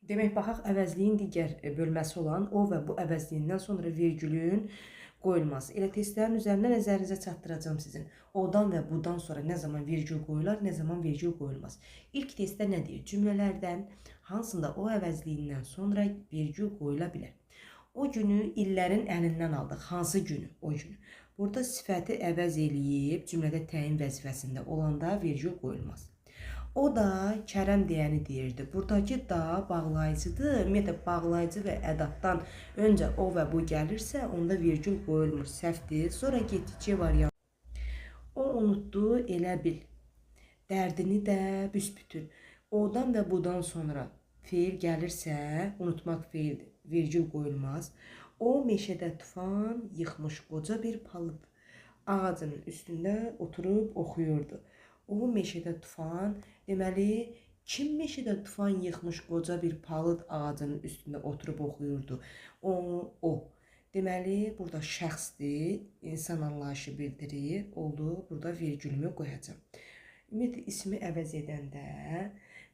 Demək, baxaq əvəzliyin digər bölməsi olan o və bu əvəzliyindən sonra vergülün qoyulması. Elə testlərin üzərində nəzərinizə çatdıracağam sizin. Odan və budan sonra nə zaman vergül qoyular, nə zaman vergül qoyulmaz. İlk testdə nə deyir? Cümlələrdən hansında o əvəzliyindən sonra vergül qoyula bilər? O günü illərin əlindən aldıq. Hansı günü? O günü. Burada sifəti əvəz eləyib cümlədə təyin vəzifəsində olanda vergül qoyulmaz. O da Kərəm deyəni deyirdi. Buradakı da bağlayıcıdır. Ümumiyyətlə, bağlayıcı və ədaddan öncə o və bu gəlirsə, onda vergül qoyulmur, səhvdir. Sonra getdik C variantı. O unutdu elə bil. Dərdini də büsbütün. Odan və budan sonra feil gəlirsə, unutmaq feildir, vergül qoyulmaz. O meşədə tufan yıxmış qoca bir palıd ağacının üstündə oturub oxuyurdu. O meşədə tufan, deməli, kim meşədə tufan yıxmış qoca bir palıd ağacının üstündə oturub oxuyurdu? O. Deməli, burada şəxsdir, insan anlayışı bildirir. Oldu, burada vergülümü qoyacağam. Ümumiyyətlə, ismi əvəz edəndə,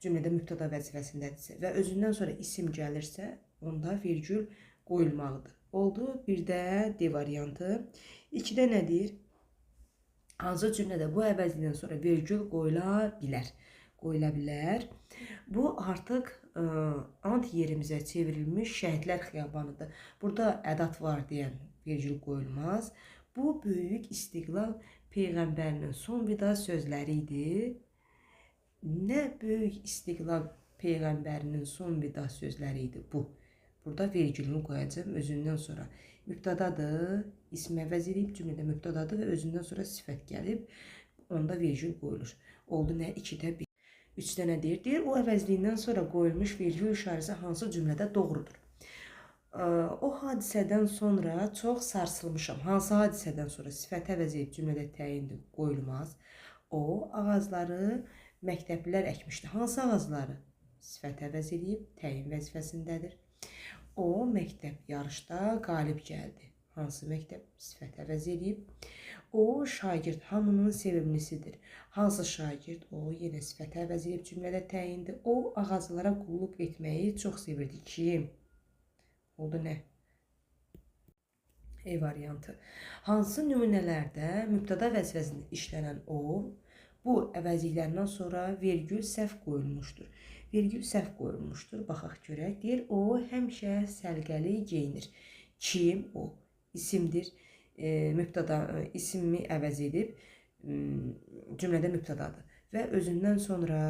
cümlədə mübtəda vəzifəsindədirsə və özündən sonra isim gəlirsə, onda vergül qoyulmalıdır. Oldu, bir də D variantı. 2-də nə deyir? Hansı cümlədə bu əvəzlindən sonra vergül qoyula bilər? Qoyula bilər. Bu artıq ant yerimizə çevrilmiş şəhidlər xiyabanıdır. Burada ədat var deyən vergül qoyulmaz. Bu böyük istiqlal peyğəmbərinin son vida sözləri idi. Nə böyük istiqlal peyğəmbərinin son vida sözləri idi bu. Burada vergülünü qoyacağım özündən sonra. Mübtədadır, ismi əvəz edib, cümlədə mübtədadır və özündən sonra sifət gəlib, onda vergül qoyulur. Oldu nə? 2-də 1. 3-də nə deyir? Deyir, o əvəzliyindən sonra qoyulmuş vergül işarəsi hansı cümlədə doğrudur? O hadisədən sonra çox sarsılmışam. Hansı hadisədən sonra sifət əvəz edib cümlədə təyindir, qoyulmaz. O ağacları məktəblilər əkmişdi. Hansı ağacları? Sifət əvəz edib, təyin vəzifəsindədir. O məktəb yarışda qalib gəldi. Hansı məktəb? Sifət əvəz edib. O şagird hamının sevimlisidir. Hansı şagird? O yenə sifət əvəz edib cümlədə təyindir. O ağaclara qulluq etməyi çox sevirdi. Kim? Oldu nə? E variantı. Hansı nümunələrdə mübtəda vəzifəsində işlənən o, bu əvəzliklərindən sonra vergül səhv qoyulmuşdur. Vergül səhv qoyulmuşdur. Baxaq görək. Deyir, o həmişə səliqəli geyinir. Kim? O. İsimdir. Mübtəda ismi əvəz edib cümlədə mübtədadır. Və özündən sonra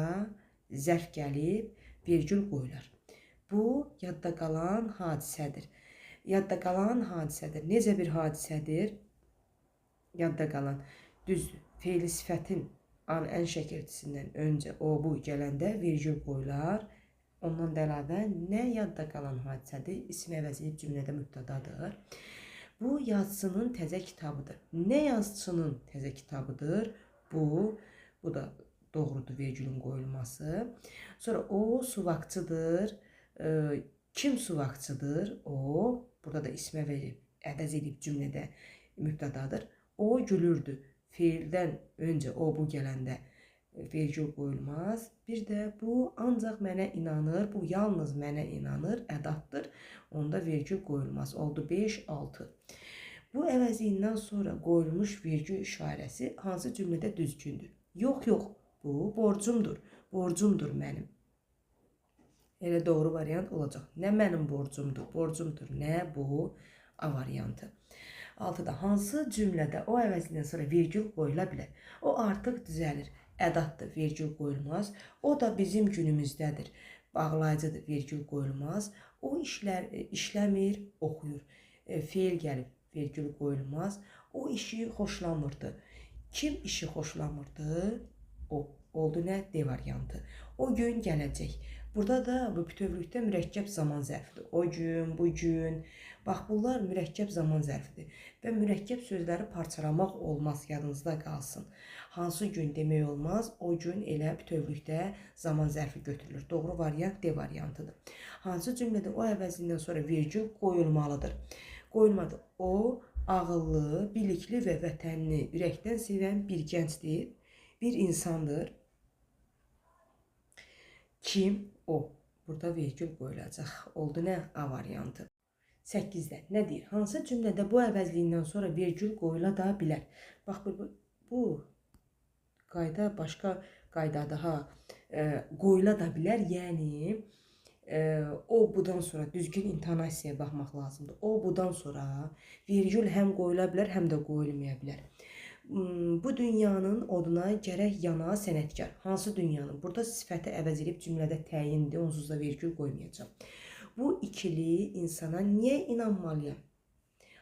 zərf gəlib, vergül qoyular. Bu, yadda qalan hadisədir. Yadda qalan hadisədir. Necə bir hadisədir? Yadda qalan. Düzdür. Feili sifətin an ən şəkilçisindən öncə o, bu gələndə vergül qoyular. Ondan da əlavə nə yadda qalan hadisədir? İsmi əvəz edib cümlədə mübtədadır. Bu yazıçının təzə kitabıdır. Nə yazıçının təzə kitabıdır? Bu da doğrudur vergülün qoyulması. Sonra o suvaqçıdır. Kim suvaqçıdır? O, burada da ismi əvəz edib cümlədə mübtədadır. O gülürdü. Feildən öncə o, bu gələndə vergül qoyulmaz. Bir də bu ancaq mənə inanır, bu yalnız mənə inanır, ədaddır. Onda vergül qoyulmaz. Oldu 5, 6. Bu əvəzliyindən sonra qoyulmuş vergül işarəsi hansı cümlədə düzgündür? Yox, yox, bu borcumdur. Borcumdur mənim. Elə doğru variant olacaq. Nə mənim borcumdur, borcumdur, nə bu A variantı. 6-da hansı cümlədə o əvəzindən sonra vergül qoyula bilər? O artıq düzəlir. Ədaddır, vergül qoyulmaz. O da bizim günümüzdədir. Bağlayıcıdır, vergül qoyulmaz. O işləmir, oxuyur. Feil gəlib, vergül qoyulmaz. O işi xoşlamırdı. Kim işi xoşlamırdı? O. Oldu nə? D variantı. O gün gələcək. Burada da bu bütövlükdə mürəkkəb zaman zərfidir. O gün, bu gün. Bax, bunlar mürəkkəb zaman zərfidir. Və mürəkkəb sözləri parçalamaq olmaz, yadınızda qalsın. Hansı gün demək olmaz, o gün elə bütövlükdə zaman zərfi götürülür. Doğru variant D variantıdır. Hansı cümlədə o əvəzindən sonra vergül qoyulmalıdır? Qoyulmadı. O, ağıllı, bilikli və vətənini ürəkdən sevən bir gəncdir, bir insandır. Kim? O. Burada vergül qoyulacaq. Oldu nə? A variantı. 8-də nə deyir? Hansı cümlədə bu əvəzliyindən sonra vergül qoyula da bilər? Bax, bu qayda başqa qaydadır ha. Qoyula da bilər, yəni o budan sonra düzgün intonasiyaya baxmaq lazımdır. O budan sonra vergül həm qoyula bilər, həm də qoyulmaya bilər. Bu dünyanın oduna gərək yana sənətkar. Hansı dünyanın? Burada sifəti əvəz edib cümlədə təyindir, onsuz da vergül qoymayacağam. Bu ikili insana niyə inanmalıyam?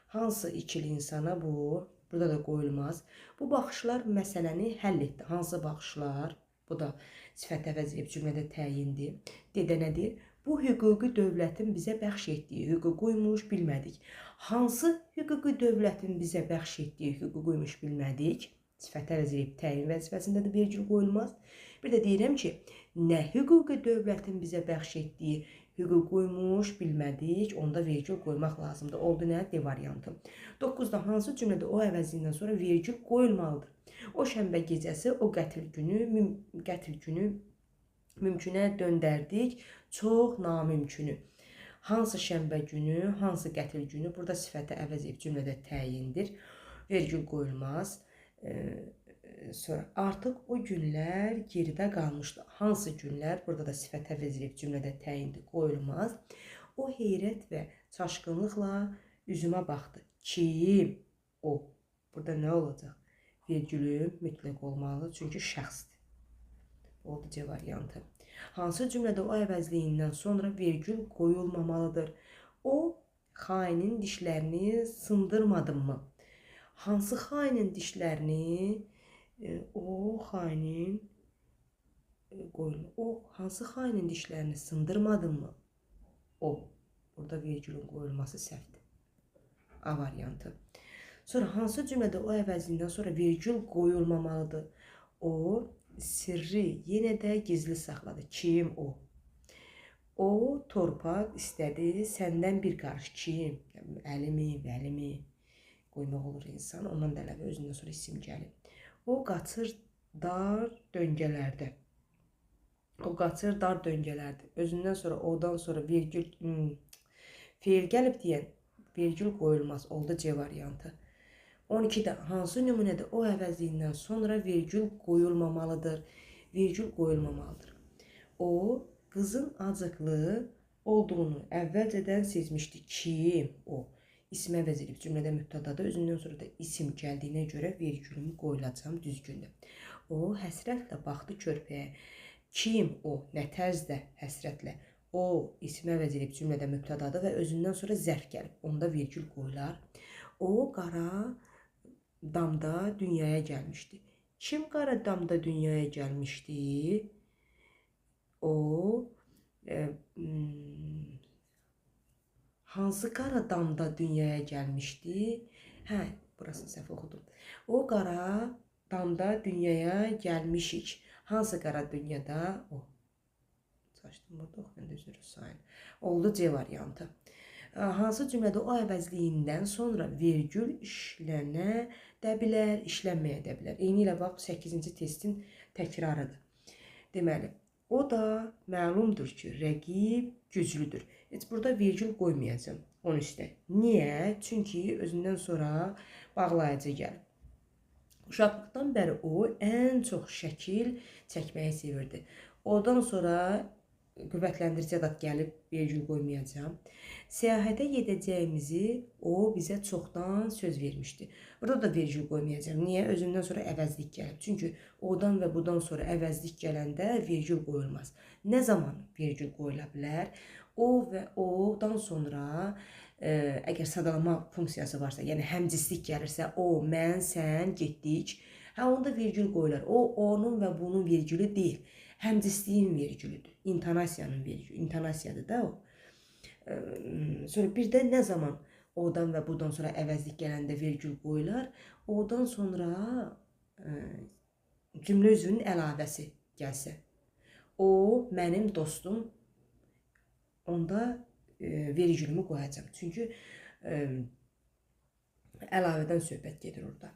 Hansı ikili insana bu? Burada da qoyulmaz. Bu baxışlar məsələni həll etdi. Hansı baxışlar? Bu da sifət əvəz edib cümlədə təyindir. Dedə nə deyir? Bu hüquqi dövlətin bizə bəxş etdiyi hüququymuş, bilmədik. Hansı hüquqi dövlətin bizə bəxş etdiyi hüququymuş, bilmədik. Sifət əvəz edib təyin vəzifəsində də vergül qoyulmaz. Bir də deyirəm ki, nə hüquqi dövlətin bizə bəxş etdiyi hüququymuş, bilmədik, onda vergül qoymaq lazımdır. Oldu nə? D variantı. 9-da hansı cümlədə o əvəzindən sonra vergül qoyulmalıdır? O şənbə gecəsi, o qətl günü, mümkünə döndərdik, çox namümkünü. Hansı şənbə günü, hansı qətl günü? Burada sifəti əvəz edib cümlədə təyindir. Vergül qoyulmaz. Sonra artıq o günlər geridə qalmışdı. Hansı günlər? Burada da sifət əvəz edib cümlədə təyindir, qoyulmaz. O heyrət və çaşqınlıqla üzümə baxdı. Kim? O. Burada nə olacaq? Vergülü mütləq olmalı, çünki şəxsdir. Oldu C variantı. Hansı cümlədə o əvəzliyindən sonra vergül qoyulmamalıdır? O xainin dişlərini sındırmadım mı? Hansı xainin dişlərini? O xainin qoyulma. O hansı xainin dişlərini sındırmadın mı? O. Burada vergülün qoyulması səhvdir. A variantı. Sonra hansı cümlədə o əvəzindən sonra vergül qoyulmamalıdır? O sirri yenə də gizli saxladı. Kim o? O torpaq istədi səndən bir qarış. Kim? Əlimi, vəlimi qoymaq olur insan. Ondan da əlavə özündən sonra isim gəlir. O qaçır dar döngələrdə. O qaçır dar döngələrdə. Özündən sonra, odan sonra vergül feil gəlib deyən vergül qoyulmaz. Oldu C variantı. 12-də hansı nümunədə o əvəzliyindən sonra vergül qoyulmamalıdır? Vergül qoyulmamalıdır. O qızın acıqlı olduğunu əvvəlcədən sezmişdi. Kim? O. İsim əvəz edib cümlədə mübtədada, özündən sonra da isim gəldiyinə görə vergülümü qoyulacam düzgündür. O həsrətlə baxdı körpəyə. Kim o? Nə tərzdə həsrətlə? O isim əvəz edib cümlədə mübtədada və özündən sonra zərf gəlib. Onda vergül qoyular. O qara damda dünyaya gəlmişdi. Kim qara damda dünyaya gəlmişdi? O hansı qara damda dünyaya gəlmişdi? Hə, burasını səhv oxudum. O qara damda dünyaya gəlmişik. Hansı qara dünyada? O. Çaşdım burada, oxuyanda üzr sayın. Oldu C variantı. Hansı cümlədə o əvəzliyindən sonra vergül işlənə də bilər, işlənməyə də bilər. Eyni ilə bax, 8-ci testin təkrarıdır. Deməli, o da məlumdur ki, rəqib güclüdür. Heç burada vergül qoymayacağam 13-də. Niyə? Çünki özündən sonra bağlayıcı gəlib. Uşaqlıqdan bəri o ən çox şəkil çəkməyi sevirdi. Odan sonra qüvvətləndirici ədat gəlib, vergül qoymayacağam. Səyahətə gedəcəyimizi o bizə çoxdan söz vermişdi. Burada da vergül qoymayacağam. Niyə? Özündən sonra əvəzlik gəlib. Çünki odan və budan sonra əvəzlik gələndə vergül qoyulmaz. Nə zaman vergül qoyula bilər? O və odan sonra əgər sadalama funksiyası varsa, yəni həmcislik gəlirsə, o, mən, sən, getdik. Hə, onda vergül qoyular. O, onun və bunun vergülü deyil. Həmcisliyin vergülüdür. İntonasiyanın vergülü. İntonasiyadır da o. Sonra bir də nə zaman odan və budan sonra əvəzlik gələndə vergül qoyular? Odan sonra cümlə üzvünün əlavəsi gəlsə. O, mənim dostum, onda vergülümü qoyacağam. Çünki əlavədən söhbət gedir orada.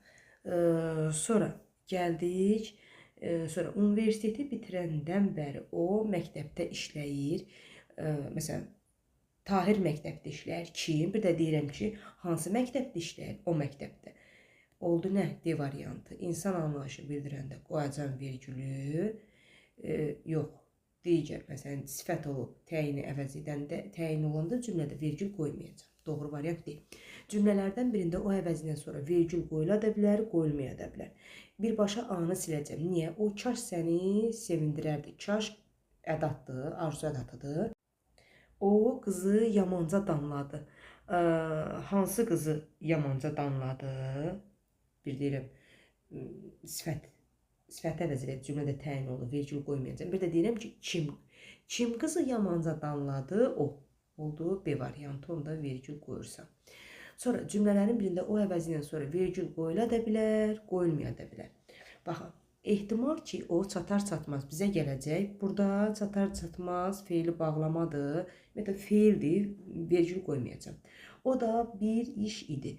Sonra gəldik. Sonra universiteti bitirəndən bəri o məktəbdə işləyir. Məsələn, Tahir məktəbdə işləyir. Kim? Bir də deyirəm ki, hansı məktəbdə işləyir? O məktəbdə. Oldu nə? D variantı. İnsan anlayışı bildirəndə qoyacam vergülü. Yox. Digər, məsələn, sifət olub, təyini əvəz edəndə, təyin olanda cümlədə vergül qoymayacam. Doğru variant deyil. Cümlələrdən birində o əvəzindən sonra vergül qoyula da bilər, qoyulmaya da bilər. Birbaşa A-nı siləcəm. Niyə? O, kaş səni sevindirərdi. Kaş ədatdır, arzu ədatıdır. O, qızı yamanca danladı. Hansı qızı yamanca danladı? Bir deyirəm, sifət. Sifəti əvəz edib cümlədə təyin olur, vergül qoymayacam. Bir də deyirəm ki, kim? Kim qızı yamanca danladı? O. Oldu B variantı, onda vergül qoyursan. Sonra cümlələrin birində o əvəzindən sonra vergül qoyula da bilər, qoyulmaya da bilər. Baxın, ehtimal ki, o çatar çatmaz bizə gələcək. Burada çatar çatmaz feili bağlamadır. Ümumiyyətlə, feildir, vergül qoymayacam. O da bir iş idi.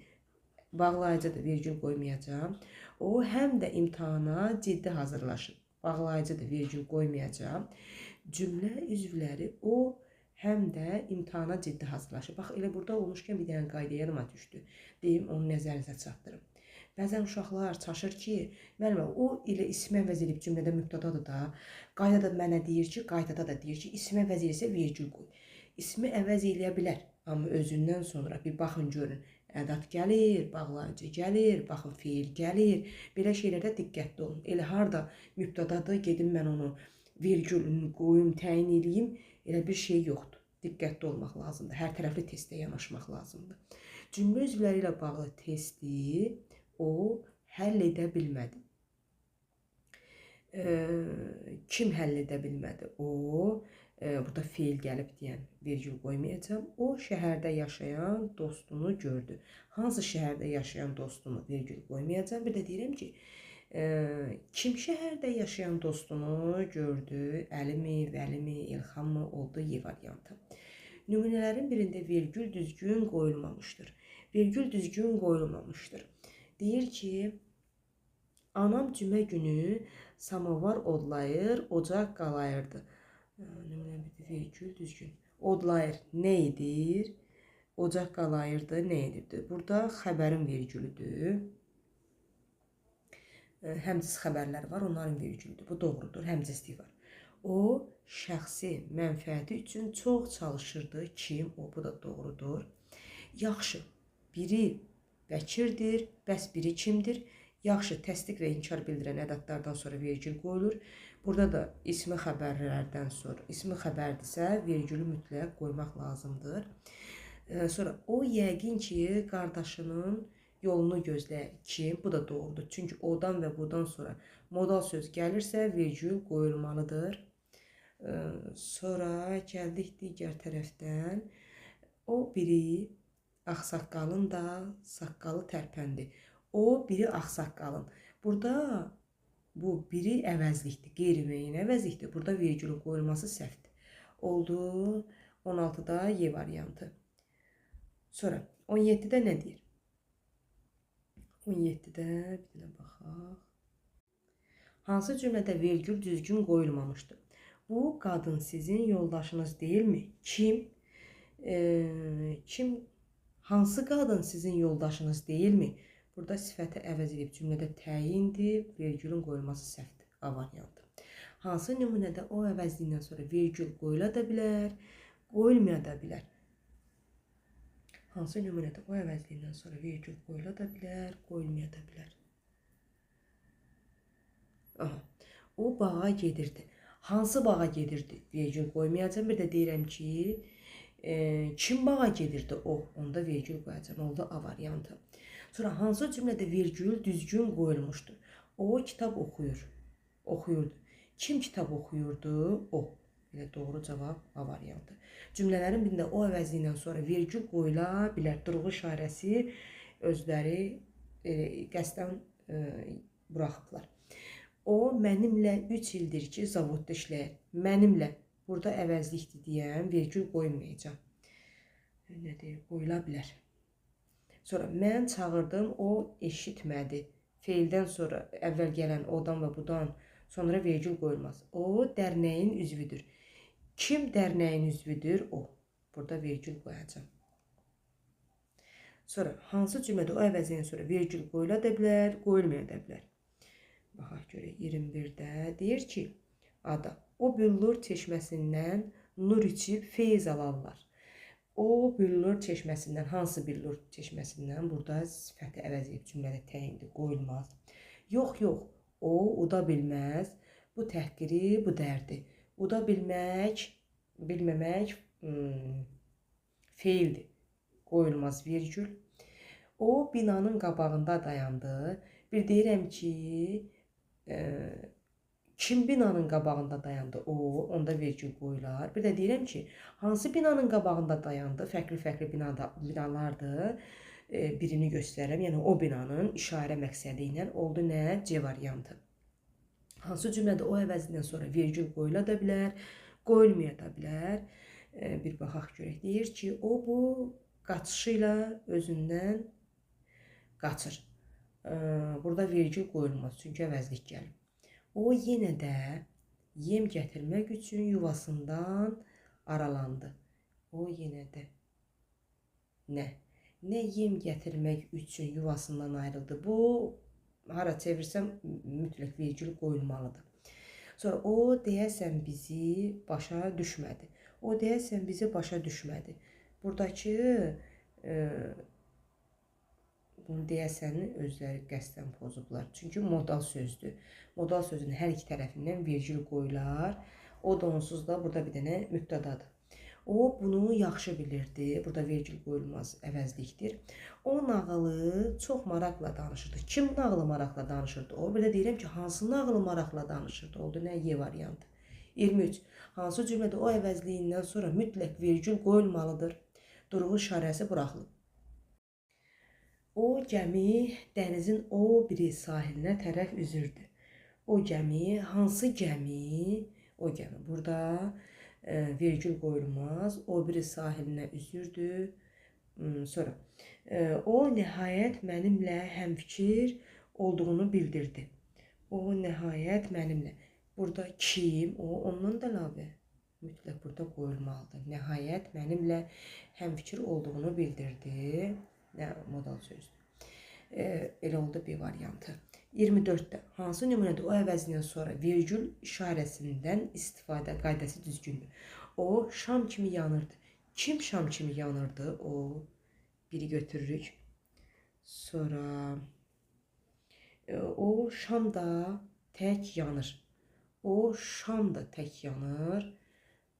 Bağlayıcı da vergül qoymayacam. O, həm də imtahana ciddi hazırlaşır. Bağlayıcı da vergül qoymayacam. Cümlə üzvləri o, həm də imtahana ciddi hazırlaşır. Bax, elə burada olmuşkən bir dənə qayda yadıma düşdü. Deyim, onu nəzərinizə çatdırım. Bəzən uşaqlar çaşır ki, müəllimə, o ilə ismi əvəz edib cümlədə mübtədadır da. Qaydada mənə deyir ki, qaydada da deyir ki, ismi əvəz edirsə vergül qoy. İsmi əvəz eləyə bilər, amma özündən sonra bir baxın görün. Ədat gəlir, bağlayıcı gəlir, baxın feil gəlir. Belə şeylərdə diqqətli olun. Elə harda mübtədadır, gedim mən onu vergülünü qoyum, təyin eləyim, elə bir şey yoxdur. Diqqətli olmaq lazımdır. Hər tərəfli testə yanaşmaq lazımdır. Cümlə üzvləri ilə bağlı testi o həll edə bilmədi. Kim həll edə bilmədi? O, burada feil gəlib deyən vergül qoymayacam. O, şəhərdə yaşayan dostunu gördü. Hansı şəhərdə yaşayan dostunu vergül qoymayacam. Bir də deyirəm ki, kim şəhərdə yaşayan dostunu gördü? Əlimi, Vəlimi, İlxammı oldu Y variantı. Nümunələrin birində vergül düzgün qoyulmamışdır. Vergül düzgün qoyulmamışdır. Deyir ki, anam cümə günü samovar odlayır, ocaq qalayırdı. Nümunə bir vergül düzgün. Odlayır nə edir? Ocaq qalayırdı, nə edirdi? Burada xəbərin vergülüdür. Həmciz xəbərlər var, onların vergülüdür. Bu doğrudur, həmcizlik var. O, şəxsi mənfəəti üçün çox çalışırdı. Kim? O, bu da doğrudur. Yaxşı, biri Bəkirdir, bəs biri kimdir? Yaxşı, təsdiq və inkar bildirən ədədlərdən sonra vergül qoyulur. Burada da ismi xəbərlərdən sonra, ismi xəbərdirsə, vergülü mütləq qoymaq lazımdır. Sonra o yəqin ki, qardaşının yolunu gözləyir. Kim? Bu da doğrudur. Çünki odan və budan sonra modal söz gəlirsə, vergül qoyulmalıdır. Sonra gəldik digər tərəfdən. O biri ağsaqqalın da saqqalı tərpəndi. O biri ağsaqqalın. Burada bu biri əvəzlikdir, qeyri-müəyyən əvəzlikdir. Burada vergülün qoyulması səhvdir. Oldu 16-da Y variantı. Sonra 17-də nə deyir? 17-də bir dənə baxaq. Hansı cümlədə vergül düzgün qoyulmamışdır? Bu qadın sizin yoldaşınız deyilmi? Kim? Kim? Hansı qadın sizin yoldaşınız deyilmi? Burada sifəti əvəz edib cümlədə təyindir, vergülün qoyulması səhvdir. A variantı. Hansı nümunədə o əvəzliyindən sonra vergül qoyula da bilər, qoyulmaya da bilər? Hansı nümunədə o əvəzliyindən sonra vergül qoyula da bilər, qoyulmaya da bilər? Aha. O bağa gedirdi. Hansı bağa gedirdi? Vergül qoymayacam. Bir də deyirəm ki, kim bağa gedirdi o? Onda vergül qoyacam. Oldu A variantı. Sonra hansı cümlədə vergül düzgün qoyulmuşdur? O kitab oxuyur. Oxuyurdu. Kim kitab oxuyurdu? O. Elə doğru cavab A variantı. Cümlələrin birində o əvəzliyindən sonra vergül qoyula bilər. Durğu işarəsi özləri qəsdən buraxıblar. O mənimlə 3 ildir ki, zavodda işləyir. Mənimlə. Burada əvəzlikdir deyən vergül qoymayacam. Nə deyir? Qoyula bilər. Sonra mən çağırdım, o eşitmədi. Feildən sonra əvvəl gələn odan və budan sonra vergül qoyulmaz. O dərnəyin üzvüdür. Kim dərnəyin üzvüdür? O. Burada vergül qoyacağam. Sonra hansı cümlədə o əvəzindən sonra vergül qoyula da bilər, qoyulmaya da bilər. Baxaq görək 21-də deyir ki, ada. O büllur çeşməsindən nur içib feyz alarlar. O büllur çeşməsindən, hansı büllur çeşməsindən? Burada sifəti əvəz edib cümlədə təyindir, qoyulmaz. Yox, yox, o uda bilməz. Bu təhqiri, bu dərdi. Uda bilmək, bilməmək feildir. Qoyulmaz virgül. O binanın qabağında dayandı. Bir deyirəm ki, kim binanın qabağında dayandı? O, onda vergül qoyular. Bir də deyirəm ki, hansı binanın qabağında dayandı? Fərqli-fərqli binalardır. Birini göstərirəm. Yəni, o binanın işarə məqsədi ilə oldu nə? C variantı. Hansı cümlədə o əvəzindən sonra vergül qoyula da bilər, qoyulmaya da bilər. Bir baxaq görək. Deyir ki, o bu qaçışı ilə özündən qaçır. Burada vergül qoyulmaz, çünki əvəzlik gəlir. O yenə də yem gətirmək üçün yuvasından aralandı. O yenə də nə? Nə yem gətirmək üçün yuvasından ayrıldı? Bu, hara çevirsəm mütləq vergül qoyulmalıdır. Sonra o deyəsən bizi başa düşmədi. O deyəsən bizi başa düşmədi. Buradakı bunu deyəsəni özləri qəsdən pozublar. Çünki modal sözdür. Modal sözün hər iki tərəfindən vergül qoyular. O da onsuz da burada bir dənə mübtədadır. O bunu yaxşı bilirdi. Burada vergül qoyulmaz, əvəzlikdir. O nağılı çox maraqla danışırdı. Kim nağılı maraqla danışırdı? O, bir də deyirəm ki, hansı nağılı maraqla danışırdı? Oldu nə? Y variantı. 23. Hansı cümlədə o əvəzliyindən sonra mütləq vergül qoyulmalıdır? Durğu işarəsi buraxılıb. O gəmi dənizin o biri sahilinə tərəf üzürdü. O gəmi, hansı gəmi? O gəmi. Burada vergül qoyulmaz. O biri sahilinə üzürdü. Sonra o nəhayət mənimlə həmfikir olduğunu bildirdi. O nəhayət mənimlə. Burada kim? O ondan da əlavə mütləq burada qoyulmalıdır. Nəhayət mənimlə həmfikir olduğunu bildirdi. Nə modal sözdür. Elə oldu bir variantı. 24-də hansı nümunədə o əvəzindən sonra vergül işarəsindən istifadə qaydası düzgündür? O şam kimi yanırdı. Kim şam kimi yanırdı? O biri götürürük. Sonra o şam da tək yanır. O şam da tək yanır.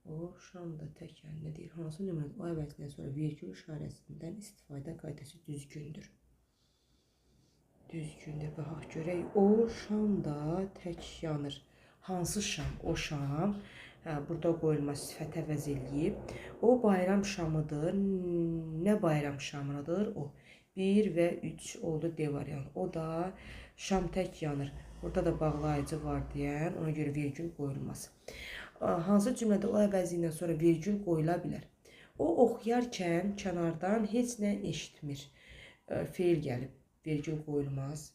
O şam da tək yanır. Nə deyir? Hansı nümunədə o əvəzindən sonra vergül işarəsindən istifadə qaydası düzgündür? Düzgündür. Baxaq görək. O şam da tək yanır. Hansı şam? O şam. Hə, burada qoyulmaz, sifət əvəz eləyib. O bayram şamıdır. Nə bayram şamıdır? O. 1 və 3 oldu D variantı. O da şam tək yanır. Burada da bağlayıcı var deyən, ona görə vergül qoyulmaz. Hansı cümlədə o əvəzi ilə sonra vergül qoyula bilər? O oxuyarkən kənardan heç nə eşitmir. Feil gəlib, vergül qoyulmaz.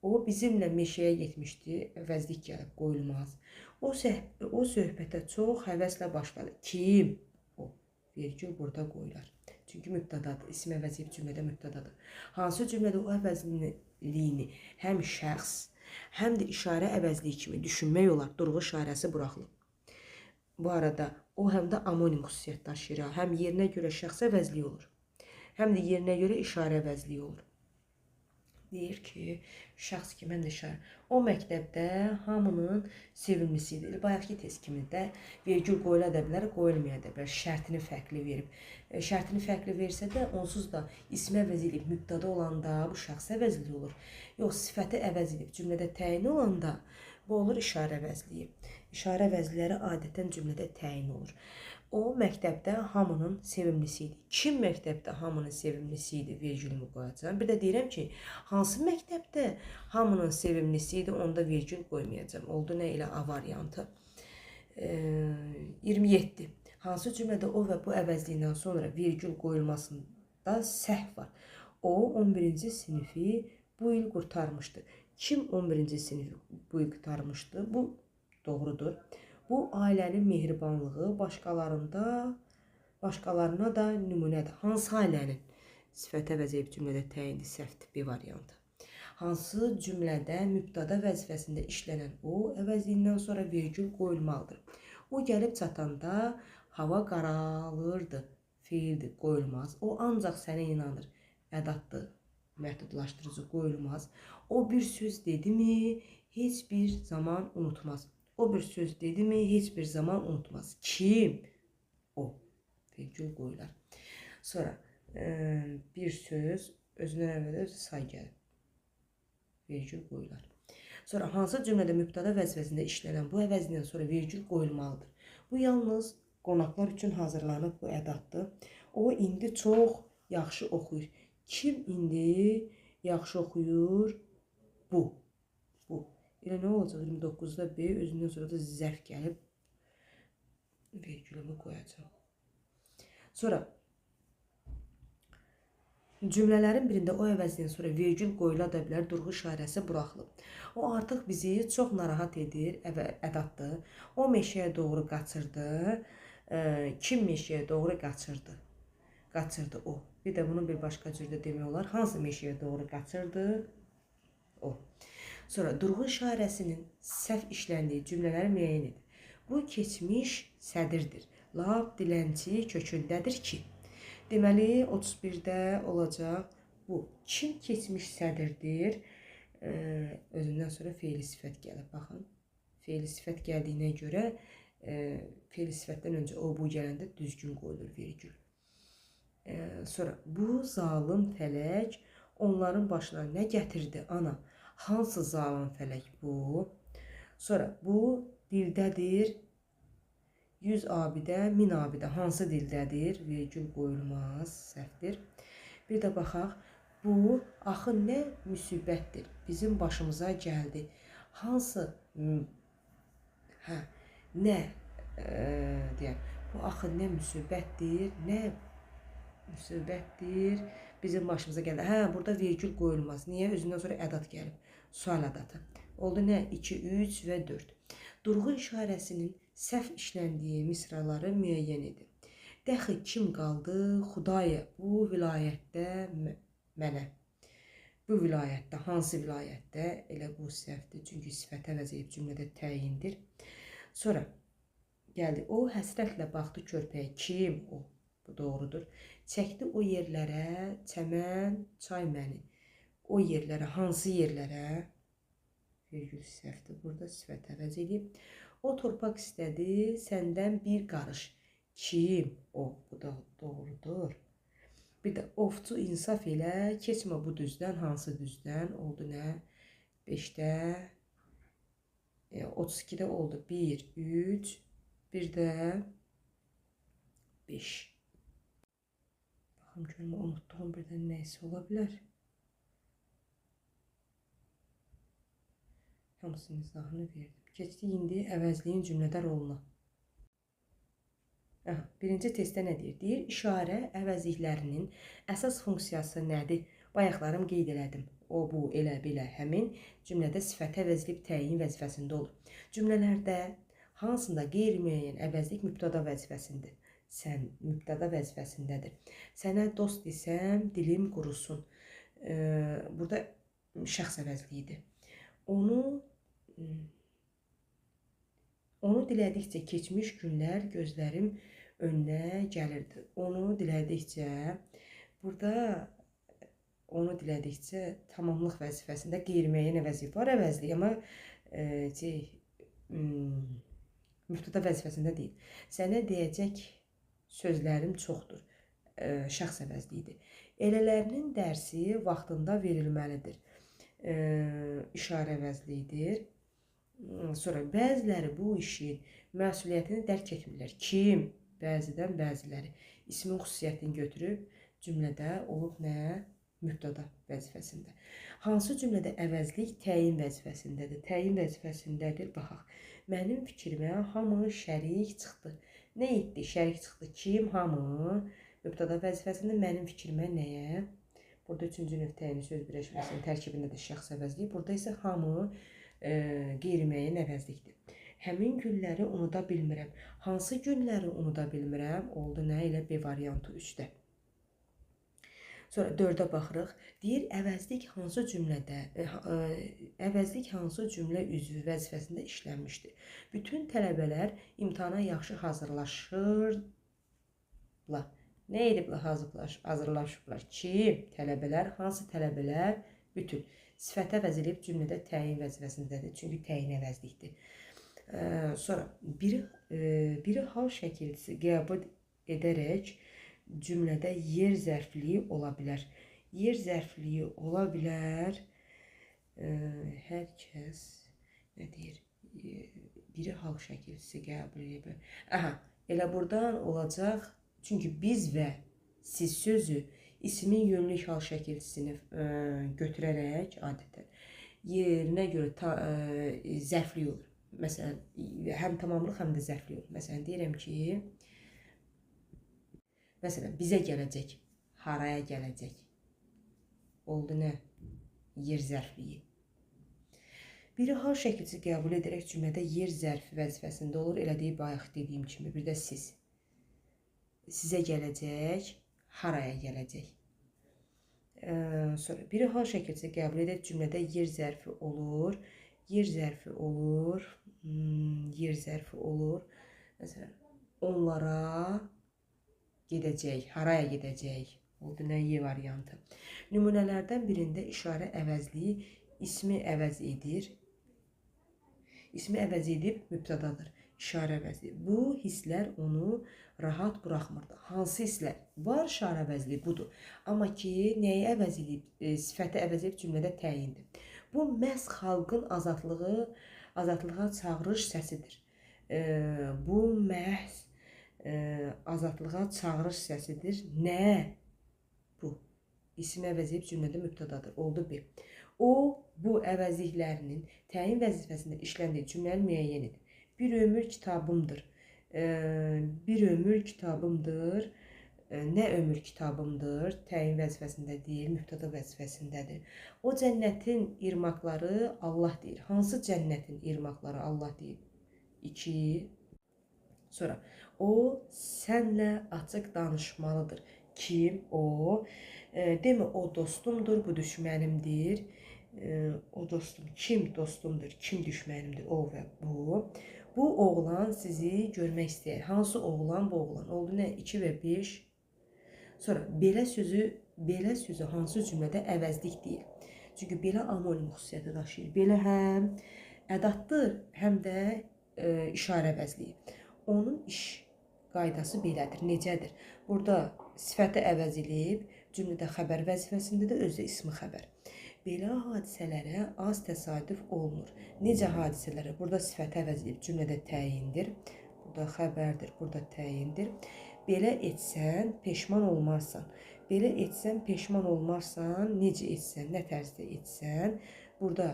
O bizimlə meşəyə getmişdi, əvəzlik gəlib, qoyulmaz. O söhbətə çox həvəslə başladı. Kim? O. Vergül burada qoyular. Çünki mübtədadır. İsim əvəz edib cümlədə mübtədadır. Hansı cümlədə o əvəzliyini həm şəxs, həm də işarə əvəzliyi kimi düşünmək olar, durğu işarəsi buraxılıb. Bu arada o həm də amonim xüsusiyyət daşıyır. Həm yerinə görə şəxs əvəzliyi olur, həm də yerinə görə işarə əvəzliyi olur. Deyir ki, şəxs kimi həm də işarə. O məktəbdə hamının sevimlisi idi. Bayaqki test kimi də vergül qoyula da bilər, qoyulmaya da bilər. Şərtini fərqli verib. Şərtini fərqli versə də onsuz da ismi əvəz edib mübtəda olanda bu şəxs əvəzliyi olur. Yox, sifəti əvəz edib cümlədə təyin olanda bu olur işarə əvəzliyi. İşarə əvəzlikləri adətən cümlədə təyin olur. O məktəbdə hamının sevimlisi idi. Kim məktəbdə hamının sevimlisi idi? Vergülümü qoyacağam. Bir də deyirəm ki, hansı məktəbdə hamının sevimlisi idi, onda vergül qoymayacağam. Oldu nə elə A variantı. 27. Hansı cümlədə o və bu əvəzliyindən sonra vergül qoyulmasında səhv var? O 11-ci sinifi bu il qurtarmışdı. Kim 11-ci sinifi bu il qurtarmışdı? Bu doğrudur. Bu ailənin mehribanlığı başqalarına da nümunədir. Hansı ailənin? Sifət əvəz edib cümlədə təyinli səhvdir, B variantı. Hansı cümlədə mübtəda vəzifəsində işlənən o əvəzliyindən sonra vergül qoyulmalıdır. O gəlib çatanda hava qaralırdı. Feildir, qoyulmaz. O ancaq sənə inanır. Ədatdır, məhdudlaşdırıcı qoyulmaz. O bir söz dedimi, heç bir zaman unutmaz. O bir söz dedimi, heç bir zaman unutmaz. Kim? O. Vergül qoyular. Sonra bir söz özündən əvvəl say gəlib. Vergül qoyular. Sonra hansı cümlədə mübtəda vəzifəsində işlənən bu əvəzindən sonra vergül qoyulmalıdır. Bu yalnız qonaqlar üçün hazırlanıb bu ədatdır. O indi çox yaxşı oxuyur. Kim indi yaxşı oxuyur? Bu. Bu. Elə nə olacaq? 29-da B, özündən sonra da zərf gəlib vergülümü qoyacağam. Sonra cümlələrin birində o əvəzindən sonra vergül qoyula da bilər, durğu işarəsi buraxılıb. O artıq bizi çox narahat edir, ədatdır. O meşəyə doğru qaçırdı. Kim meşəyə doğru qaçırdı? Qaçırdı o. Bir də bunu bir başqa cürdə demək olar. Hansı meşəyə doğru qaçırdı? O. Sonra durğu işarəsinin səhv işləndiyi cümlələri müəyyən edir. Bu keçmiş sədirdir. Lap dilənçi kökündədir ki. Deməli, 31-də olacaq bu. Kim keçmiş sədirdir? Özündən sonra feili sifət gəlir. Baxın, feili sifət gəldiyinə görə feili sifətdən öncə o, bu gələndə düzgün qoyulur vergül. Sonra bu zalım fələk onların başına nə gətirdi ana? Hansı zalım fələk bu? Sonra bu dildədir. 100 abidə, 1000 abidə hansı dildədir? Vergül qoyulmaz, səhvdir. Bir də baxaq, bu axı nə müsibətdir? Bizim başımıza gəldi. Hansı, nə deyək, bu axı nə müsibətdir, nə müsibətdir bizim başımıza gəldi. Hə, burada vergül qoyulmaz. Niyə? Özündən sonra ədat gəlib. Sual ədatı. Oldu nə? 2, 3 və 4. Durğu işarəsinin səhv işləndiyi misraları müəyyən edin. Dəxi kim qaldı? Xudaya, bu vilayətdə mənə. Bu vilayətdə, hansı vilayətdə? Elə bu səhvdir. Çünki sifət əvəz edib cümlədə təyindir. Sonra gəldi. O həsrətlə baxdı körpəyə. Kim o? Bu doğrudur. Çəkdi o yerlərə, çəmən, çay məni. O yerlərə, hansı yerlərə? Virgül səhvdir. Burada sifət əvəz edib. O torpaq istədi səndən bir qarış. Kim? O. Bu da doğrudur. Bir də ovçu insaf elə, keçmə bu düzdən, hansı düzdən? Oldu nə? 5-də, 32-də oldu. 1, 3, bir də 5. Baxım görüm, unutduğum bir də nəyisə ola bilər. Hamısının izahını verdim. Keçdik indi əvəzliyin cümlədə roluna. Aha, birinci testdə nə deyir? Deyir, işarə əvəzliklərinin əsas funksiyası nədir? Bayaqlarım qeyd elədim. O, bu, elə, belə, həmin cümlədə sifəti əvəzləyib təyin vəzifəsində olur. Cümlələrdə hansında qeyri-müəyyən əvəzlik mübtəda vəzifəsindədir? Sən mübtəda vəzifəsindədir. Sənə dost desəm, dilim qurusun. Burada şəxs əvəzliyidir. Onu dilədikcə keçmiş günlər gözlərim önünə gəlirdi. Onu dilədikcə, burada onu dilədikcə tamamlıq vəzifəsində qeyri-müəyyən əvəzlik var, əvəzlik, amma mübtəda vəzifəsində deyil. Sənə deyəcək sözlərim çoxdur. Şəxs əvəzliyidir. Elələrinin dərsi vaxtında verilməlidir. İşarə əvəzliyidir. Sonra bəziləri bu işin məsuliyyətini dərk etmirlər. Kim? Bəzidən bəziləri. İsmin xüsusiyyətini götürüb cümlədə olub nə? Mübtəda vəzifəsində. Hansı cümlədə əvəzlik təyin vəzifəsindədir? Təyin vəzifəsindədir. Baxaq. Mənim fikrimə hamı şərik çıxdı. Nə etdi? Şərik çıxdı. Kim? Hamı. Mübtəda vəzifəsində mənim fikrimə nəyə? Burada üçüncü növ təyin söz birləşməsinin tərkibində də şəxs əvəzliyi. Burada isə hamı qeyri-müəyyən əvəzlikdir. Həmin günləri unuda bilmirəm. Hansı günləri unuda bilmirəm? Oldu nə? Elə B variantı 3-də. Sonra 4-ə baxırıq. Deyir, əvəzlik hansı cümlədə, əvəzlik hansı cümlə üzvü vəzifəsində işlənmişdir? Bütün tələbələr imtahana yaxşı hazırlaşırlar. Nə ediblər hazırlaşıblar? Kim? Tələbələr. Hansı tələbələr? Bütün. Sifət əvəz edib cümlədə təyin vəzifəsindədir. Çünki təyin əvəzlikdir. Sonra biri hal şəkilçisi qəbul edərək cümlədə yer zərfliyi ola bilər. Yer zərfliyi ola bilər. Hər kəs nə deyir? Biri hal şəkilçisi qəbul edə bilər. Aha, elə buradan olacaq. Çünki biz və siz sözü ismin yönlük hal şəkilçisini götürərək adətən yerinə görə zərflik olur. Məsələn, həm tamamlıq, həm də zərflik olur. Məsələn, deyirəm ki, məsələn, bizə gələcək, haraya gələcək? Oldu nə? Yer zərfliyi. Biri hal şəkilçisi qəbul edərək cümlədə yer zərfi vəzifəsində olur. Elə deyib, bayaq dediyim kimi, bir də siz. Sizə gələcək, haraya gələcək? Sonra, biri hal şəkilçisi qəbul edərək cümlədə yer zərfi olur. Yer zərfi olur. Yer zərfi olur. Məsələn, onlara gedəcək, haraya gedəcək? Oldu nə? Y variantı. Nümunələrdən birində işarə əvəzliyi ismi əvəz edir. İsmi əvəz edib mübtədadır. İşarə əvəzliyi. Bu hisslər onu rahat buraxmırdı. Hansı hisslər? Var işarə əvəzliyi budur. Amma ki, nəyi əvəz edib? Sifəti əvəz edib cümlədə təyindir. Bu məhz xalqın azadlığa çağırış səsidir. Bu məhz azadlığa çağırış səsidir. Nə? Bu. İsim əvəz edib cümlədə mübtədadır. Oldu B. O, bu əvəzliklərinin təyin vəzifəsində işləndiyi cümləni müəyyən edir. Bir ömür kitabımdır. Bir ömür kitabımdır. Nə ömür kitabımdır? Təyin vəzifəsində deyil, mübtəda vəzifəsindədir. O cənnətin irmaqları Allah deyir. Hansı cənnətin irmaqları Allah deyir? 2. Sonra, o sənlə açıq danışmalıdır. Kim? O. Demə, o dostumdur, bu düşmənimdir. O dostum. Kim dostumdur, kim düşmənimdir? O və bu. Bu oğlan sizi görmək istəyir. Hansı oğlan? Bu oğlan. Oldu nə? 2 və 5. Sonra, belə sözü hansı cümlədə əvəzlik deyil? Çünki belə amonim xüsusiyyəti daşıyır. Belə həm ədaddır, həm də işarə əvəzliyi. Onun iş qaydası belədir. Necədir? Burada sifəti əvəz edib, cümlədə xəbər vəzifəsindədir, özü də ismi xəbər. Belə hadisələrə az təsadüf olunur. Necə hadisələrə? Burada sifəti əvəz edib, cümlədə təyindir. Burada xəbərdir, burada təyindir. Belə etsən, peşman olmazsan. Belə etsən, peşman olmazsan, necə etsən, nə tərzdə etsən. Burada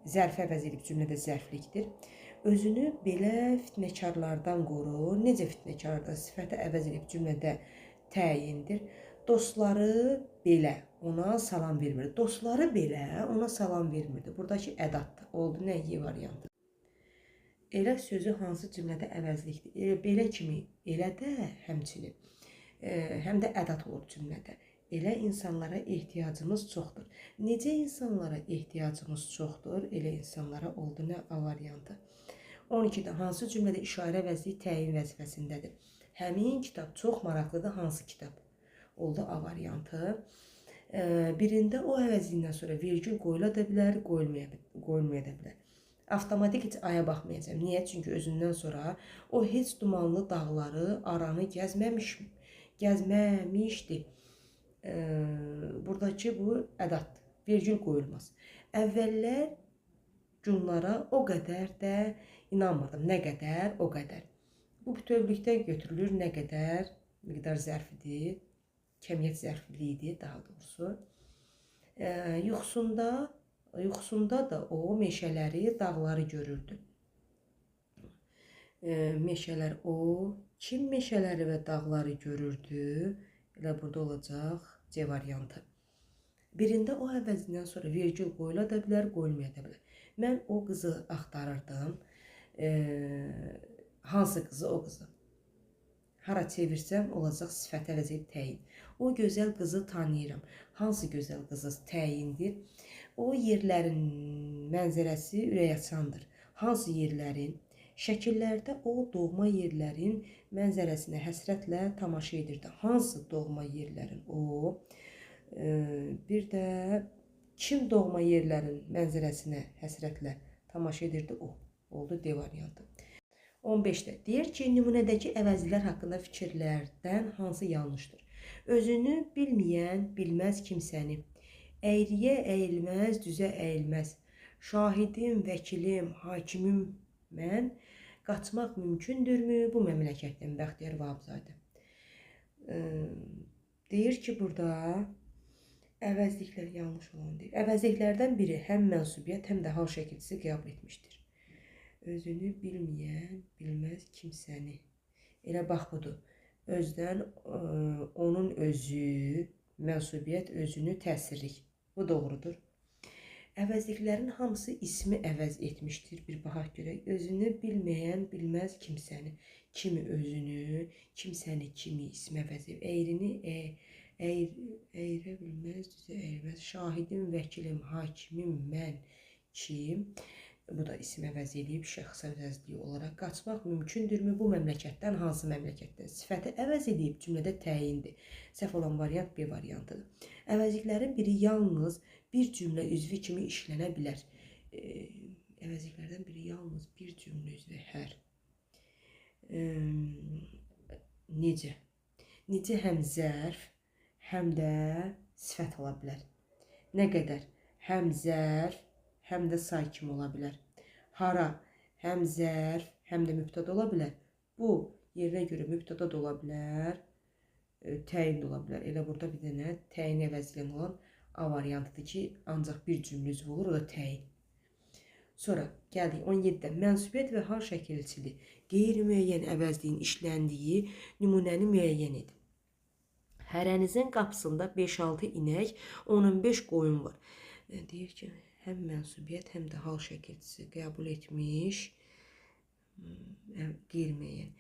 zərfi əvəz edib, cümlədə zərflikdir. Özünü belə fitnəkarlardan qoru. Necə fitnəkarlardan? Sifəti əvəz edib, cümlədə təyindir. Dostları belə ona salam vermirdi. Dostları belə ona salam vermirdi. Buradakı ədaddır. Oldu nə? Y variantı. Elə sözü hansı cümlədə əvəzlikdir? Elə belə kimi, elə də həmçinin, həm də ədad olur cümlədə. Elə insanlara ehtiyacımız çoxdur. Necə insanlara ehtiyacımız çoxdur? Elə insanlara oldu nə? A variantı. 12-də hansı cümlədə işarə əvəzliyi təyin vəzifəsindədir? Həmin kitab çox maraqlıdır. Hansı kitab? Oldu A variantı. Birində o əvəzliyindən sonra virgül qoyula da bilər, qoyulmaya da bilər. Avtomatik heç aya baxmayacağam. Niyə? Çünki özündən sonra o heç dumanlı dağları, aranı gəzməmişdi. Buradakı bu ədaddır. Virgül qoyulmaz. Əvvəllər cunlara o qədər də inanmadım. Nə qədər? O qədər. Bu bütövlükdə götürülür. Nə qədər? Miqdar zərfidir. Kəmiyyət zərfliyidir daha doğrusu. Yuxusunda da o meşələri, dağları görürdü. Meşələr o. Kim meşələri və dağları görürdü? Elə burada olacaq C variantı. Birində o əvəzindən sonra vergül qoyula da bilər, qoyulmaya da bilər. Mən o qızı axtarırdım. Hansı qızı? O qızı. Hara çevirsəm olacaq sifət əvəz edib təyin. O gözəl qızı tanıyıram. Hansı gözəl qızı təyindir? O yerlərin mənzərəsi ürəkaçandır. Hansı yerlərin? Şəkillərdə o doğma yerlərin mənzərəsinə həsrətlə tamaşa edirdi. Hansı doğma yerlərin? O. Bir də kim doğma yerlərin mənzərəsinə həsrətlə tamaşa edirdi? O. Oldu D variantı. 15-də deyir ki, nümunədəki əvəzlər haqqında fikirlərdən hansı yanlışdır? Özünü bilməyən bilməz kimsəni. Əyriyə əyilməz, düzə əyilməz. Şahidim, vəkilim, hakimim mən. Qaçmaq mümkündürmü bu məmləkətdən? Bəxtiyar Vahabzadə. Deyir ki, burada əvəzliklər yanlış olan deyir. Əvəzliklərdən biri həm mənsubiyyət, həm də hal şəkilçisi qəbul etmişdir. Özünü bilməyən bilməz kimsəni. Elə bax budur. Özdən onun özü, mənsubiyyət özünü təsirlik. Bu doğrudur. Əvəzliklərin hamısı ismi əvəz etmişdir. Bir baxaq görək. Özünü bilməyən bilməz kimsəni. Kimi özünü, kimsəni kimi ismi əvəz edib. Əyrini əyrə bilməz, düzə əyirməz. Şahidim, vəkilim, hakimim, mən, kim? Bu da isim əvəz edib, şəxs əvəzliyi olaraq. Qaçmaq mümkündürmü bu məmləkətdən, hansı məmləkətdən? Sifəti əvəz edib, cümlədə təyindir. Səhv olan variant B variantıdır. Əvəzliklərin biri yalnız bir cümlə üzvü kimi işlənə bilər. Əvəzliklərdən biri yalnız bir cümlə üzvü hər. Necə? Necə həm zərf, həm də sifət ola bilər. Nə qədər? Həm zərf, həm də say kimi ola bilər. Hara? Həm zərf, həm də mübtəda ola bilər. Bu, yerinə görə mübtəda da ola bilər, təyin də ola bilər. Elə burada bir dənə təyin əvəzləyən olan A variantıdır ki, ancaq bir cümlə üzvü olur, o da təyin. Sonra gəldik 17-də mənsubiyyət və hal şəkilçiliyi qeyri-müəyyən əvəzliyin işləndiyi nümunəni müəyyən edin. Hərənizin qapısında 5-6 inək, 15 qoyun var. Deyir ki, həm mənsubiyyət, həm də hal şəkilçisi qəbul etmiş, qeyri-müəyyən.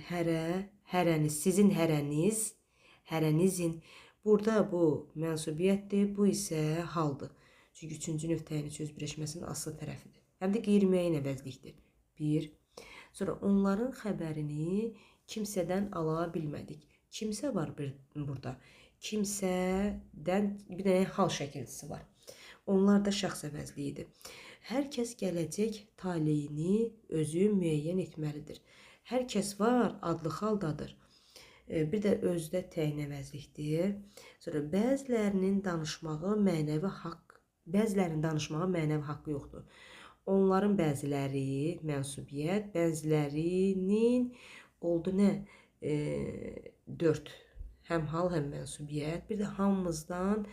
Hərə, hərəniz, sizin hərəniz, hərənizin. Burada bu mənsubiyyətdir, bu isə haldır. Çünki üçüncü növ təyini söz birləşməsinin asılı tərəfidir. Həm də qeyri-müəyyən əvəzlikdir. 1. Sonra onların xəbərini kimsədən ala bilmədik. Kimsə var burada. Kimsədən bir dənə hal şəkilçisi var. Onlar da şəxs əvəzliyidir. Hər kəs gələcək taleyini özü müəyyən etməlidir. Hər kəs var, adlı haldadır. Bir də özdə təyin əvəzlikdir. Sonra bəzilərinin danışmağı mənəvi haqq, bəzilərinin danışmağa mənəvi haqqı yoxdur. Onların bəziləri mənsubiyyət, bəzilərinin oldu nə? 4. Həm hal, həm mənsubiyyət. Bir də hamımızdan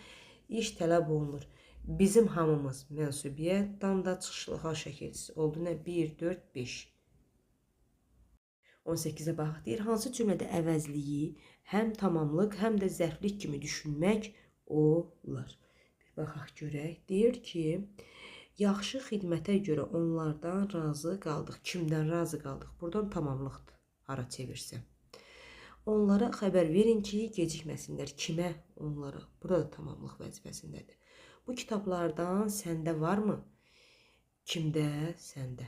iş tələb olunur. Bizim hamımız mənsubiyyət, tam da çıxışlı hal şəkilçisi oldu nə? 1, 4, 5. 18-ə baxaq. Deyir, hansı cümlədə əvəzliyi həm tamamlıq, həm də zərflik kimi düşünmək olar? Bir baxaq görək. Deyir ki, yaxşı xidmətə görə onlardan razı qaldıq. Kimdən razı qaldıq? Buradan tamamlıqdır. Hara çevirsəm. Onlara xəbər verin ki, gecikməsinlər. Kimə? Onlara. Burada da tamamlıq vəzifəsindədir. Bu kitablardan səndə varmı? Kimdə? Səndə.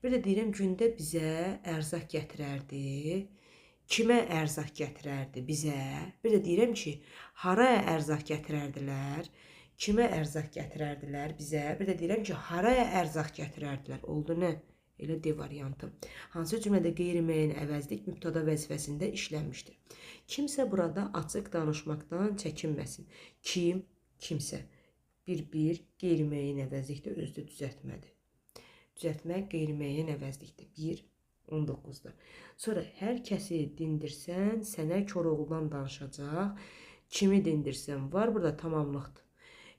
Bir də deyirəm, gündə bizə ərzaq gətirərdi. Kimə ərzaq gətirərdi? Bizə. Bir də deyirəm ki, haraya ərzaq gətirərdilər? Kimə ərzaq gətirərdilər? Bizə. Bir də deyirəm ki, haraya ərzaq gətirərdilər? Oldu nə? Elə D variantı. Hansı cümlədə qeyri-müəyyən əvəzlik mübtəda vəzifəsində işlənmişdir? Kimsə burada açıq danışmaqdan çəkinməsin. Kim? Kimsə. Bir-bir qeyri-müəyyən əvəzlikdə özdə düzəltmədir. Düzəltmək qeyri-müəyyən əvəzlikdir. 1, 19-da. Sonra hər kəsi dindirsən, sənə Koroğludan danışacaq. Kimi dindirsən var, burada tamamlıqdır.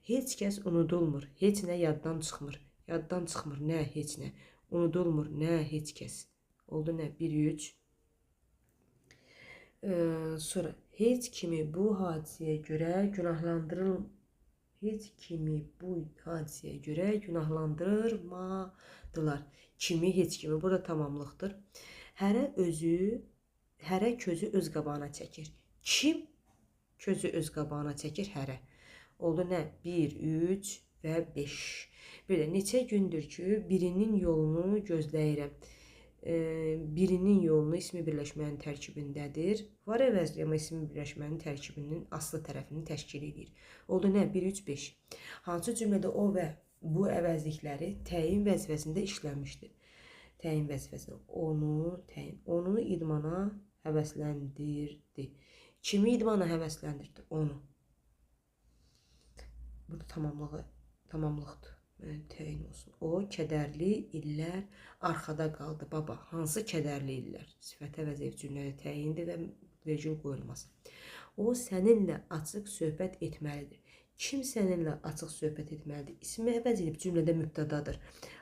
Heç kəs unudulmur, heç nə yaddan çıxmır. Yaddan çıxmır, nə, heç nə. Unudulmur, nə, heç kəs. Oldu nə? 1, 3. Sonra Heç kimi bu hadisəyə görə Heç kimi bu hadisəyə görə günahlandırmadılar. Kimi, heç kimi. Burada tamamlıqdır. Hərə közü öz qabağına çəkir. Kim közü öz qabağına çəkir? Hərə. Oldu nə? 1, 3 və 5. Bir də neçə gündür ki, birinin yolunu gözləyirəm. Birinin yolunu ismi birləşmənin tərkibindədir. Var əvəzli, amma ismi birləşmənin tərkibinin aslı tərəfini təşkil edir. Oldu nə? 1, 3, 5. Hansı cümlədə o və bu əvəzlikləri təyin vəzifəsində işlənmişdir? Təyin vəzifəsində. Onu, təyin. Onu idmana həvəsləndirdi. Kimi idmana həvəsləndirdi? Onu. Burada tamamlıqdır. Təyin olsun. O, kədərli illər arxada qaldı. Baba, hansı kədərli illər? Sifət əvəz edib cümlədə təyindir və vergül qoyulmaz. O, səninlə açıq söhbət etməlidir. Kim səninlə açıq söhbət etməlidir? İsmi əvəz edib cümlədə mübtədadır.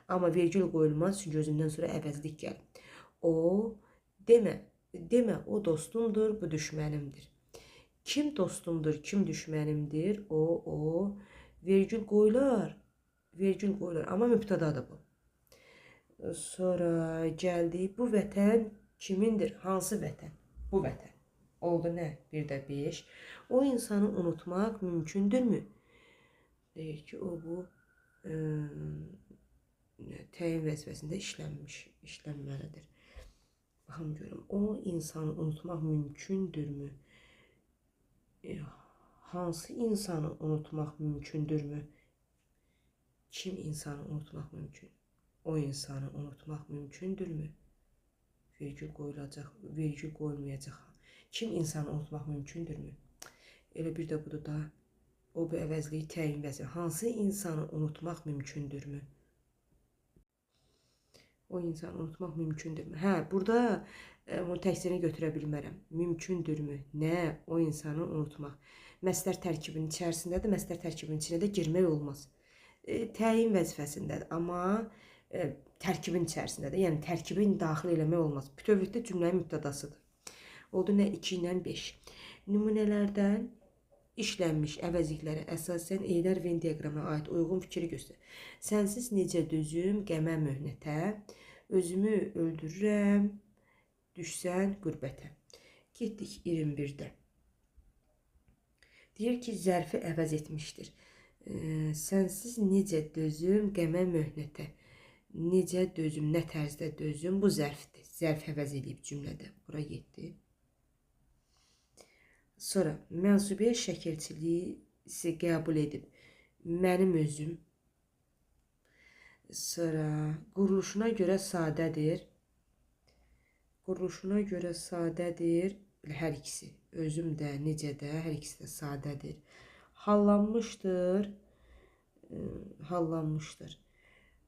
Amma vergül qoyulmaz, çünki özündən sonra əvəzlik gəlir. O, demə, o dostumdur, bu düşmənimdir. Kim dostumdur, kim düşmənimdir? O, vergül qoyular. Vergül qoyulur, amma mübtədadır bu. Sonra gəldik. Bu vətən kimindir? Hansı vətən? Bu vətən. Oldu nə? 1 də 5. O insanı unutmaq mümkündürmü? Deyir ki, o bu təyin vəzifəsində işlənməlidir. Baxım görüm. O insanı unutmaq mümkündürmü? Hansı insanı unutmaq mümkündürmü? Kim insanı unutmaq mümkün? O insanı unutmaq mümkündürmü? Vergül qoyulacaq, vergül qoyulmayacaq. Kim insanı unutmaq mümkündürmü? Elə bir də budur da. O bu əvəzliyi təyin vəzifə. Hansı insanı unutmaq mümkündürmü? O insanı unutmaq mümkündürmü? Hə, burada bunu təkcəni götürə bilmərəm. Mümkündürmü? Nə? O insanı unutmaq. Məslər tərkibinin içərisindədir. Məslər tərkibinin içinə də girmək olmaz. Təyin vəzifəsindədir, amma tərkibin içərisindədir. Yəni, tərkibin daxil eləmək olmaz. Bütövlükdə cümlənin mübtədasıdır. Oldu nə? 2 ilə 5. Nümunələrdən işlənmiş əvəzliklərə əsasən Eylər Venn diaqramına aid uyğun fikri göstər. Sənsiz necə dözüm qəmə möhnətə, özümü öldürürəm, düşsən qürbətə. Getdik 21-də. Deyir ki, zərfi əvəz etmişdir. Sənsiz necə dözüm qəmə möhnətə, necə dözüm, nə tərzdə dözüm, bu zərfdir. Zərf əvəz edib cümlədə. Bura getdi. Sonra mənsubiyyət şəkilçiliyisi qəbul edib. Mənim özüm. Sonra quruluşuna görə sadədir. Quruluşuna görə sadədir. Hər ikisi. Özüm də, necə də, hər ikisi də sadədir. Hallanmışdır. Hallanmışdır.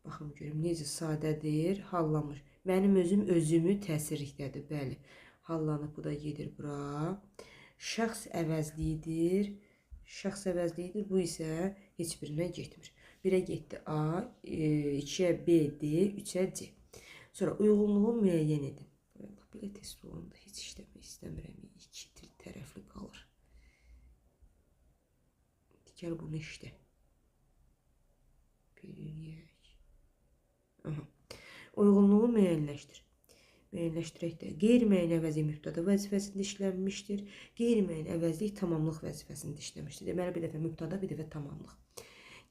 Baxın görüm, necə sadədir, hallanmış. Mənim özüm özümü təsirlikdədir, bəli. Hallanıb, bu da gedir bura. Şəxs əvəzliyidir. Şəxs əvəzliyidir, bu isə heç birinə getmir. 1-ə getdi A, 2-yə B, D, 3-ə C. Sonra uyğunluğu müəyyən edin. Belə test olanda heç işləmək istəmirəm. İki tərəfli qalır. Gəl bunu işlə. Bir eləyək. Aha. Uyğunluğu müəyyənləşdir. Müəyyənləşdirək də. Qeyri-müəyyən əvəzlik mübtəda vəzifəsində işlənmişdir. Qeyri-müəyyən əvəzlik tamamlıq vəzifəsində işləmişdir. Deməli, bir dəfə mübtəda, bir dəfə tamamlıq.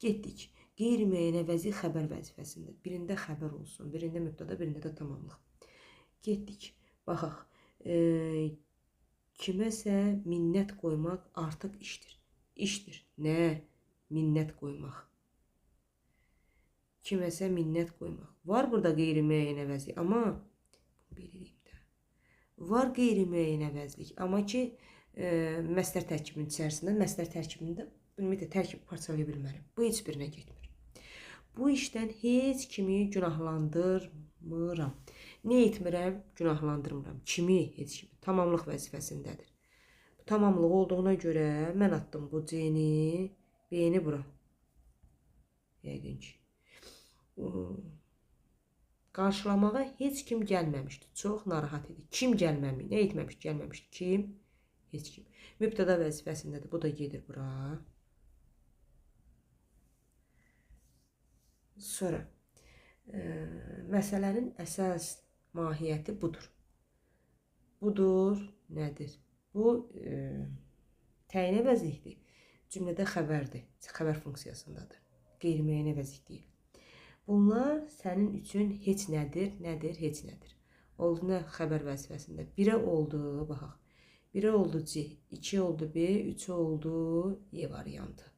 Getdik. Qeyri-müəyyən əvəzlik xəbər vəzifəsində. Birində xəbər olsun, birində mübtəda, birində də tamamlıq. Getdik. Baxaq. Kiməsə minnət qoymaq artıq işdir. İşdir. Nə? Minnət qoymaq. Kiməsə minnət qoymaq. Var burada qeyri-müəyyən əvəzlik, amma belə deyim də. Var qeyri-müəyyən əvəzlik, amma ki, məslər tərkibinin içərisində, məslər tərkibində ümumiyyətlə tərkib parçalaya bilmərəm. Bu heç birinə getmir. Bu işdən heç kimi günahlandırmıram. Nə etmirəm? Günahlandırmıram. Kimi? Heç kimi. Tamamlıq vəzifəsindədir. Tamamlıq olduğuna görə mən atdım bu C-ni, B-ni bura. Yəqin ki. Qarşılamağa heç kim gəlməmişdi. Çox narahat idi. Kim gəlməmişdi? Nə etməmişdi? Gəlməmişdi. Kim? Heç kim. Mübtəda vəzifəsindədir. Bu da gedir bura. Sonra, məsələnin əsas mahiyyəti budur. Budur, nədir? Bu, təyin əvəzlikdir. Cümlədə xəbərdir, xəbər funksiyasındadır. Qeyri-müəyyən əvəzlik deyil. Bunlar sənin üçün heç nədir, nədir, heç nədir. Oldu nə xəbər vəzifəsində? 1-ə oldu, baxaq. 1-ə oldu C, 2 oldu B, 3 oldu E variantı.